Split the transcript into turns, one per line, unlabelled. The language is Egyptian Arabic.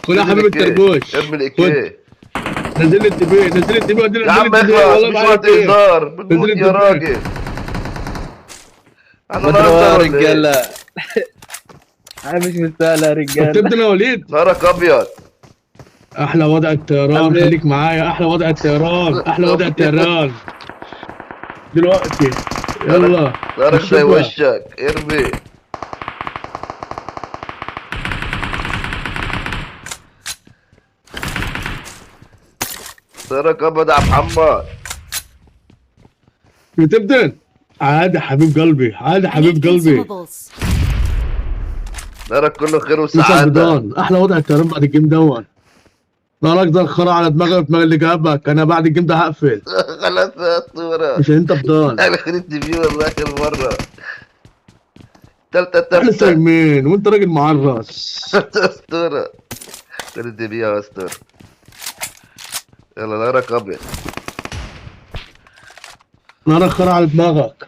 خد يا
نزل
حبيب
الكي.
الترجوش.
ارمي
خد.
الاكي.
نزل لي التبيه، نزل لي التبيه، نزل
يا عم
لي التبيه.
اخلص،
والله
مش
معايا
وقت
التبيه.
هزار، بتموت
نزل
يا
التبيه.
راجل. انا
بدر
نهزر
يا
ولا ايه؟
رجاله، انا مش مستاهل يا رجاله.
بتبدل يا وليد.
نهارك ابيض.
احلى وضع الطيران،
عامل إيه؟
خليك معايا. احلى وضع الطيران، احلى وضع الطيران دلوقتي. يلا.
نهارك زي
الشبكة.
وشك، ارمي. نهارك ابيض يا محمد.
بتبدل عادي يا حبيب قلبي، عادي يا
I
حبيب
need
قلبي.
consumables.
نهارك كله خير
مسا
وسعادة.
البيضان. احلى وضع الطيران بعد ال game دون. نهارك زي الخرا على دماغك ودماغ اللي جابك. انا بعد ال game ده هقفل.
خلاص يا اسطورة.
مش انت بضان.
انا خدت فيه والله اخر مرة. تالتة
احنا
تالتة.
سايمين وانت راجل معرس.
اسطورة. خدت بيه يا اسطورة. يلا نهارك ابيض.
نهارك خرا على دماغك.